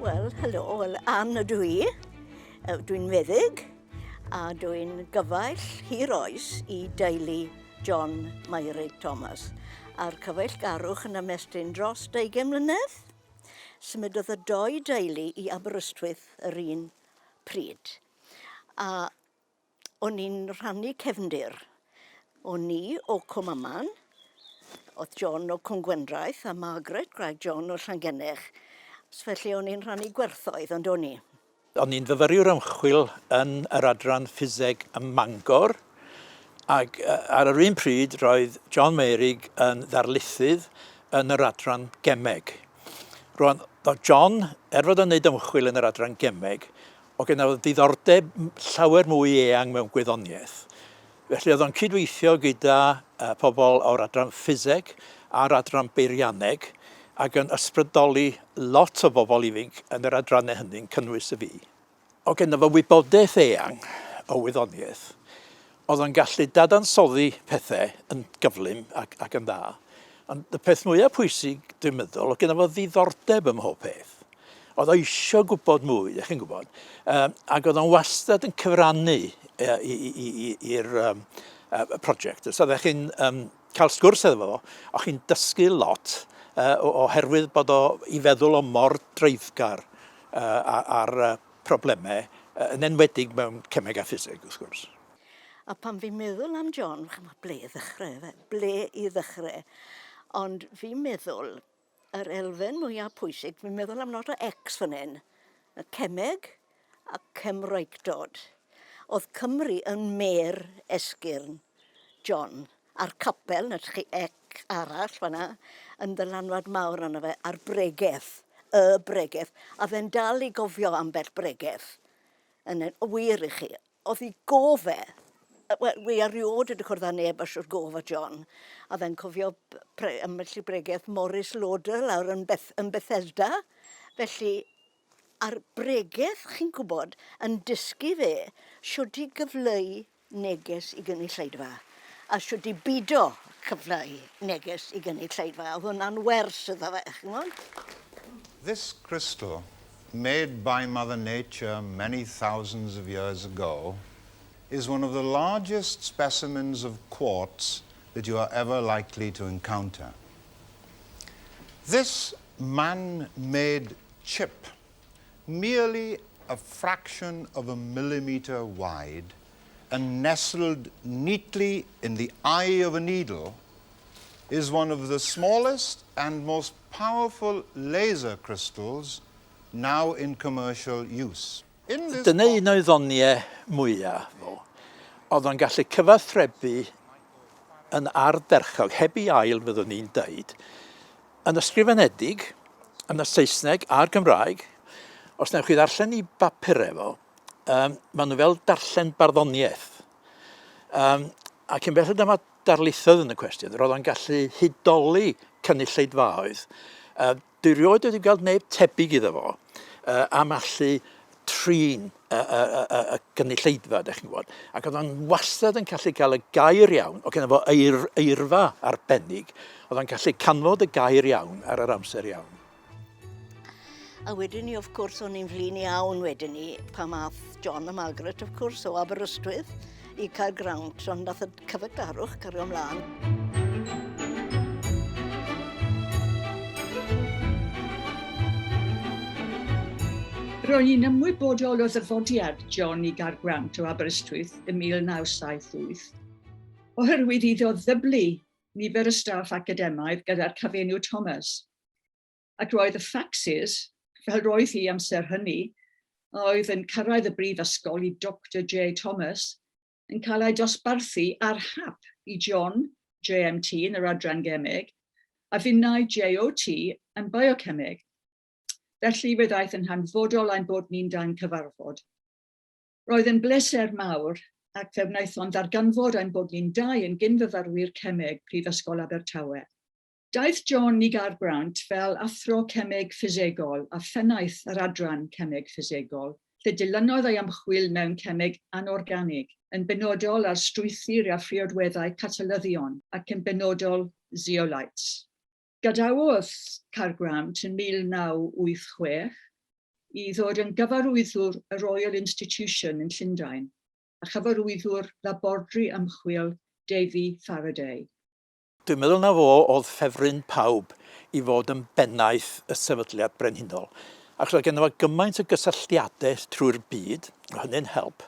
Wel, helo, wel, Ann ydw i. Dwi'n feddyg a dwi'n gyfaill hir oes i deulu John Meurig Thomas. A'r cyfeillgarwch yn ymestyn dros 20 mlynedd. Symudodd y doi deulu i Aberystwyth yr un pryd. A o'n i'n rhannu cefndir. O'n i o Cwmaman, oedd John o Cwmgwendraeth a Margaret, gwraig John o Llangennech. So felly o'n i'n rhannu gwerthoedd, ond o'n i. O'n i'n fyfyriwr ymchwil yn yr adran ffiseg ym Mangor, ac ar yr un pryd roedd John Meurig yn ddarlithydd yn yr adran gemeg. Rwan, oedd John, er fod o'n neud ymchwil yn yr adran gemeg, Oedd genna fo ddiddordeb llawer mwy eang mewn gwyddoniaeth. Felly oedd o'n cydweithio gyda pobl o'r adran ffiseg a'r adran beirianneg ac yn ysbrydoli lot o bobl ifinc yn yr adrannau hynny'n cynnwys y fi. Oedd genna fo wybodaeth eang o wyddoniaeth. Oedd o'n gallu dadansoddi pethau yn gyflym ac, ac yn dda. Ond y peth mwyaf pwysig, dwi'n meddwl, oedd genna fo ddiddordeb ym mhob peth. Oedd o isio gwybod mwy, ydych chi'n gwybod. Um, ac oedd o'n wastad yn cyfrannu i'r um, prosiect. So oeddech chi'n um, cael sgwrs efo fo, o'ch chi'n dysgu lot uh, oherwydd bod o i feddwl o mor dreifgar uh, ar uh, problemau, uh, yn enwedig mewn cemeg a ffiseg, wrth gwrs. A pan fi'n meddwl am John, ch'mod, ble i ddechrau fe, ble i ddechrau. Ond fi'n meddwl Yr elfen mwyaf pwysig, fi'n meddwl am lot o X fan hyn, y cemeg a Cymreictod. Oedd Cymru yn mêr esgyrn John, a'r capel, na chi ec arall fanna, yn ddylanwad mawr arno fe, a'r bregeth, y bregeth, a fe'n dal i gofio ambell bregeth, yn wir i chi. Oedd i gof e, wel, wi erioed wedi cwrdd â neb a siwr gof a John, a fe'n cofio pre, ambell i bregeth Morris Lauder lawr yn, Beth, yn Bethesda. Felly, a'r bregeth, chi'n gwybod, yn dysgu fe shwd i gyfleu neges i gynulleidfa, a shwd i bido cyfleu neges i gynulleidfa. Oedd hwnna'n wers iddo fe, chi'n gwybod? This crystal made by Mother Nature many thousands of years ago, is one of the largest specimens of quartz that you are ever likely to encounter. This man-made chip, merely a fraction of a millimeter wide and nestled neatly in the eye of a needle, is one of the smallest and most powerful laser crystals now in commercial use. In this Dyna un o'i ddoniau mwyaf fo. Oedd o'n gallu cyfathrebu yn ardderchog, heb ei ail fyddwn i'n deud, yn ysgrifenedig, yn y Saesneg a'r Gymraeg. Os newch chi ddarllen i bapurau fo, um, maen nhw fel darllen barddoniaeth. Um, a cyn belled yma darlithoedd yn y cwestiwn, roedd o'n gallu hudoli cynulleidfaoedd. Uh, dwi rioed wedi gweld neb tebyg iddo fo uh, am allu trin y, y, y, y gynulleidfa, ydych chi'n gwybod. Ac oedd o'n wastad yn gallu cael y gair iawn, o gyda fo eir, eirfa arbennig, oedd o'n gallu canfod y gair iawn ar yr amser iawn. A wedyn ni, of course, o'n i'n flin iawn wedyn ni, pan ath John a Margaret, of course, o Aberystwyth i Caergrawnt, ond nath y cyfeillgarwch cario ymlaen. Ro'n i'n ymwybodol o ddyfodiad John i Gaergrawnt o Aberystwyth ym 1978, oherwydd iddo ddyblu nifer y staff academaidd gyda'r cyfenw Thomas. Ac roedd y ffacsys, fel roedd hi amser hynny, a oedd yn cyrraedd y brifysgol i Doctor J Thomas, yn cael eu dosbarthu ar hap i John, JMT, yn yr adran gemeg, a finnau, JOT, yn biocemeg. Felly fe ddaeth yn hanfodol ein bod ni'n dau'n cyfarfod. Roedd yn bleser mawr ac fe wnaethon ddarganfod ein bod ni'n dau yn gyn-fyfyrwyr cemeg Prifysgol Abertawe. Daeth John i Gaergrawnt fel athro cemeg ffisegol a phennaeth yr adran cemeg ffisegol, lle dilynodd ei ymchwil mewn cemeg anorganig, yn benodol ar strwythur a phriodweddau catalyddion ac yn benodol zeolites. Gadawodd Caergrawnt yn 1986. i ddod yn gyfarwyddwr y Royal Institution yn Llundain a chyfarwyddwr Labordy Ymchwil Davy Faraday. Dwi'n meddwl na fo oedd ffefryn pawb i fod yn bennaeth y sefydliad brenhinol, achos oedd genno fo gymaint o gysylltiadau trwy'r byd, oedd hynny'n help,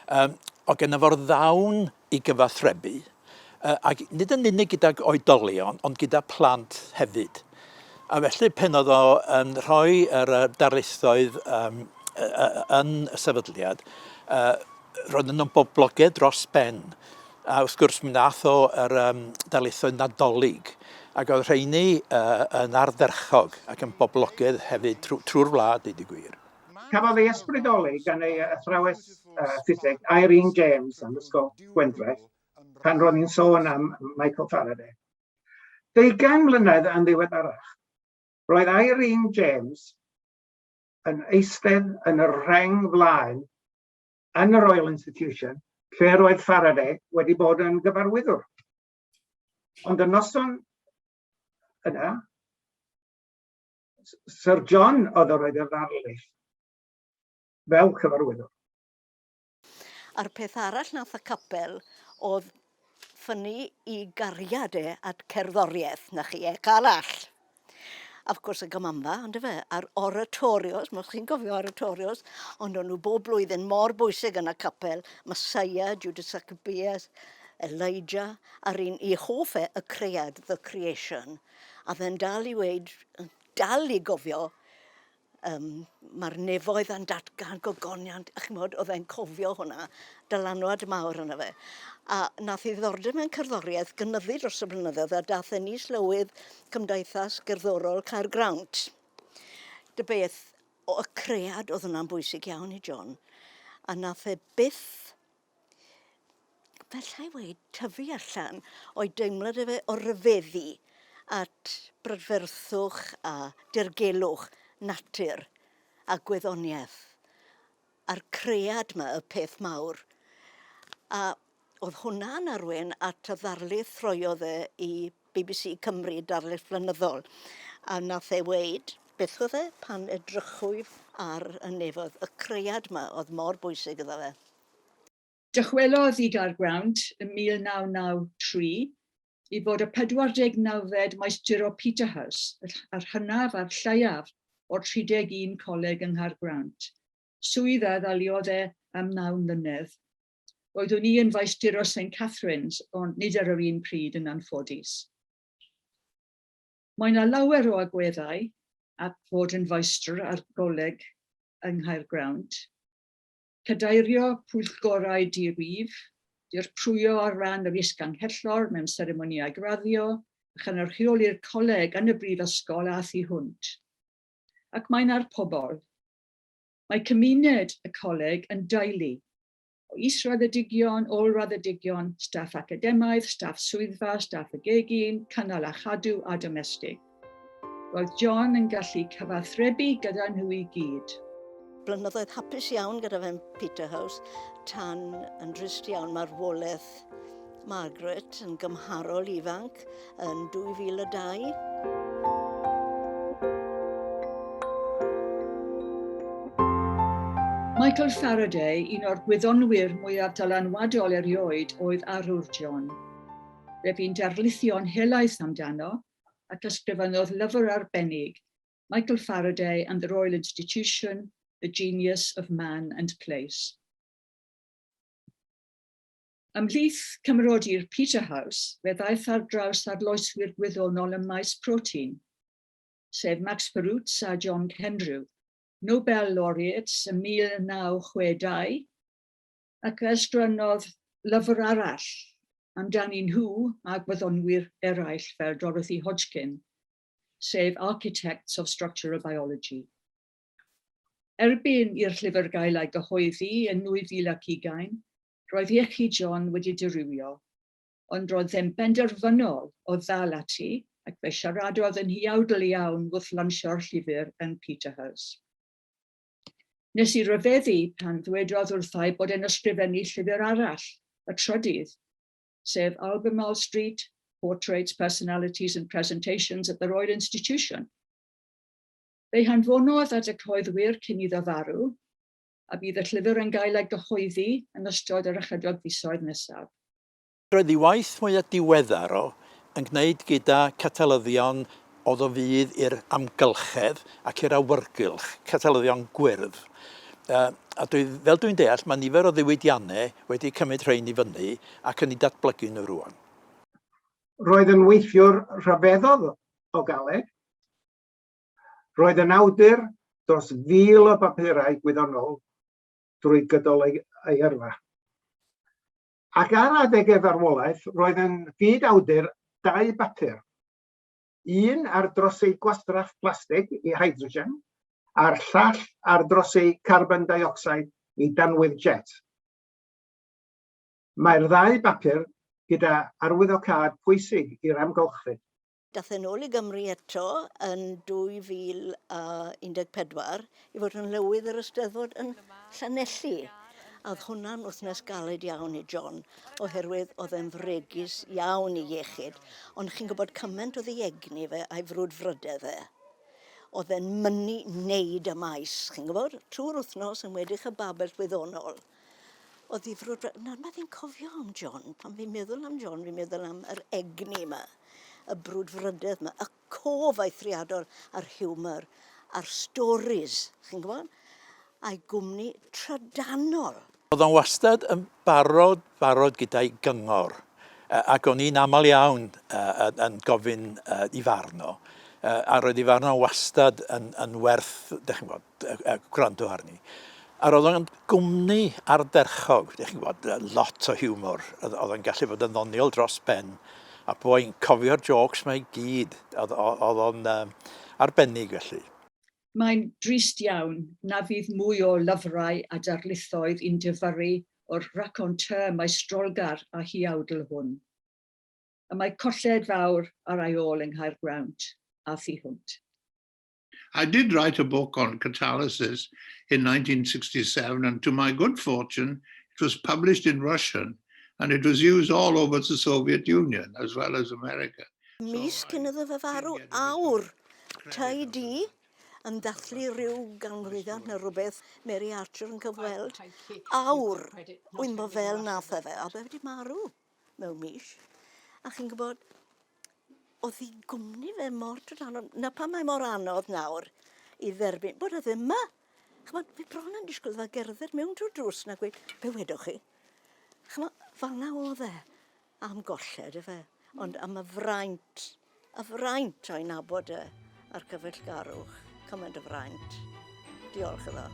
um, oedd genno fo'r ddawn i gyfathrebu, uh, ac nid yn unig gydag oedolion, ond gyda plant hefyd. A felly pen oedd o yn rhoi yr darlithoedd um, yn y sefydliad, uh, roedden nhw'n boblogaidd dros ben. A wrth gwrs mi nath o yr um, darlithoedd Nadolig ac oedd rheini uh, yn ardderchog ac yn boblogaidd hefyd trwy'r trwy wlad, deud y gwir. Cafodd ei ysbrydoli gan ei athrawes uh, ffiseg Irene James yn Ysgol Gwendraeth pan roedd hi'n sôn am Michael Faraday. Deugain mlynedd yn ddiweddarach, roedd Irene James yn eistedd yn y rheng flaen yn y Royal Institution, lle roedd Faraday wedi bod yn gyfarwyddwr. Ond y noson yna, Sir John oedd yr oedd yr ddarlith fel cyfarwyddwr. A'r peth arall nath y capel oedd ffynnu i gariad e at cerddoriaeth, na chi, ec arall. A wrth gwrs y gymanfa, on'd yfe? A'r oratorios, ma' chi'n cofio oratorios, ond o'n nhw bob blwyddyn mor bwysig yn y capel, Messiah, Judas Maccabeus, Elijah, a'r un i hoff e, y cread, the creation. A fe'n dal i weud, dal i gofio Yym, mae'r nefoedd a'n datgan gogoniant, a chimod, oedd e'n cofio hwnna, dylanwad mawr arno fe. A nath ei ddiddordeb mewn cerddoriaeth gynyddu dros y blynyddoedd a dath e'n is-lywydd Cymdeithas Gerddorol Caergrawnt. Dy beth, o y cread oedd hwnna'n bwysig iawn i John, a nath e byth Fe allai weud tyfu allan o'i deimlad efe o ryfeddu at brydferthwch a dirgelwch natur a gwyddoniaeth, a'r cread 'ma, y peth mawr. A oedd hwnna'n arwain at y ddarlith roiodd e i BBC Cymru, darlith flynyddol, a nath e weud, beth oedd e, pan edrychwyf ar y nefoedd, y cread 'ma oedd mor bwysig iddo fe. Dychwelodd i Gaergrawnt ym 1993 i fod y 49fed Maestro Peterhouse, yr hynaf a'r lleiaf o'r 31 coleg yng Nghaergrawnt, swydd a ddaliodd e am naw mlynedd. Roeddwn i yn Faestro St Catherine's, ond nid ar yr un pryd yn anffodus. Mae 'na lawer o agweddau at fod yn feistr ar goleg yng Nghaergrawnt. Cadeirio pwyllgorau di-rif, dirprwyo ar ran yr Is-Ganghellor mewn seremonïau graddio, a chynrychioli'r coleg yn y brifysgol a thu hwnt. Ac mae 'na'r pobl. Mae cymuned y coleg yn deulu, o israddedigion, ôl-raddedigion, staff academaidd, staff swyddfa, staff y gegin, cynnal a chadw a domestig. Roedd John yn gallu cyfathrebu gyda nhw i gyd. Blynyddoedd hapus iawn gyda fe'n Peterhouse, tan yn drist iawn marwolaeth Margaret yn gymharol ifanc yn 2002. Michael Faraday, un o'r gwyddonwyr mwyaf dylanwadol erioed, oedd arwr John. Fe fu'n darlithio'n helaeth amdano, ac ysgrifennodd lyfr arbennig, Michael Faraday and the Royal Institution, The Genius of Man and Place. Ymhlith cymrodyr Peterhouse, fe ddaeth ar draws arloeswyr gwyddonol ym maes protein, sef Max Perutz a John Kendrew, Nobel laureates ym 1962, ac fe ysgrifennodd lyfr arall amdanyn nhw a gwyddonwyr eraill fel Dorothy Hodgkin, sef Architects of Structural Biology. Erbyn i'r llyfr gael ei gyhoeddi yn 2020, roedd iechyd John wedi dirywio, ond roedd e'n benderfynol o ddal ati ac fe siaradodd yn huawdl iawn wrth lansio'r llyfr yn Peterhouse. Nes i ryfeddu pan ddwedodd wrtha i bod e'n ysgrifennu llyfr arall, y trydydd, sef Albemarle Street, Portraits, Personalities and Presentations at the Royal Institution. Fe'i hanfonodd at y cyhoeddwyr cyn iddo farw, a bydd y llyfr yn gael ei gyhoeddi yn ystod yr ychydig fisoedd nesaf. Roedd ei waith mwyaf diweddar o yn gwneud gyda catalyddion oedd o fudd i'r amgylchedd ac i'r awyrgylch, catalyddion gwyrdd. A dwi, fel dwi'n deall, mae nifer o ddiwydiannau wedi cymryd rhain i fyny ac yn eu datblygu nhw rwan. Roedd yn weithiwr rhyfeddol o galed. Roedd yn awdur dros 1,000 o bapurau gwyddonol drwy gydol ei, ei yrfa. Ac ar adeg ei farwolaeth, roedd yn gyd-awdur dau bapur, un ar drosi gwastraff plastig i hydrogen, a'r llall ar drosi carbon dioxide i danwydd jet. Mae'r ddau bapur gyda arwyddocâd pwysig i'r amgylchfyd. Daeth e'n ôl i Gymru eto yn 2014 i fod yn lywydd yr Eisteddfod yn Llanelli. A oedd hwnna'n wythnos galed iawn i John, oherwydd oedd e'n fregus iawn i iechyd. Ond chi'n gwybod cymaint oedd ei egni fe a'i frwdfrydedd fe. Oedd e'n mynnu neud y maes, chi'n gwybod, trwy'r wythnos yn wedig y babell wyddonol. Oedd hi frwd... Na, mae fi'n cofio am John. Pan fi'n meddwl am John, fi'n meddwl am yr egni yma, y brwdfrydedd yma, y cof eithriadol a'r hiwmor, a'r stories, chi'n gwybod? A'i gwmni trydanol. Oedd o'n wastad yn barod, barod gyda'i gyngor, ac o'n i'n aml iawn yn gofyn i farn o, a roedd ei farn o wastad yn, yn werth, dych chi'n gwybod, gwrando arni. A roedd o'n gwmni ardderchog, ydych chi'n gwybod, lot o hiwmor. Oedd o'n gallu bod yn ddoniol dros ben. A boi'n cofio'r jôcs mae i gyd. Oedd o'n arbennig felly. Mae'n drist iawn na fydd mwy o lyfrau a darlithoedd i'n difyrru o'r raconteur maestrolgar a huawdl hwn. Y mae colled fawr ar ei ôl yng Nghaergrawnt a thu hwnt. I did write a book on catalysis in 1967, and to my good fortune, it was published in Russian and it was used all over the Soviet Union as well as America. Mis cyn iddo fe farw, awr Tŷ Du yn dathlu rhyw ganmlwyddiant neu rhywbeth, Mary Archer yn cyfweld, awr, wy'n bo fel nath e fe, a fe wedi marw mewn mis. A chi'n gwybod, Oedd ei gwmni fe mor drydanol. 'Na pam mae mor anodd nawr i dderbyn bod e ddim 'ma. Ch'mod, fi bron yn disgwyl iddo fe gerdded mewn drwy'r drws 'na a gweud, be wedoch chi? Ch'mo', fel 'na o'dd e. Am golled, yfe? Ond am y fraint, y fraint o'i nabod e a'r cyfeillgarwch. Cymaint o fraint. Diolch iddo.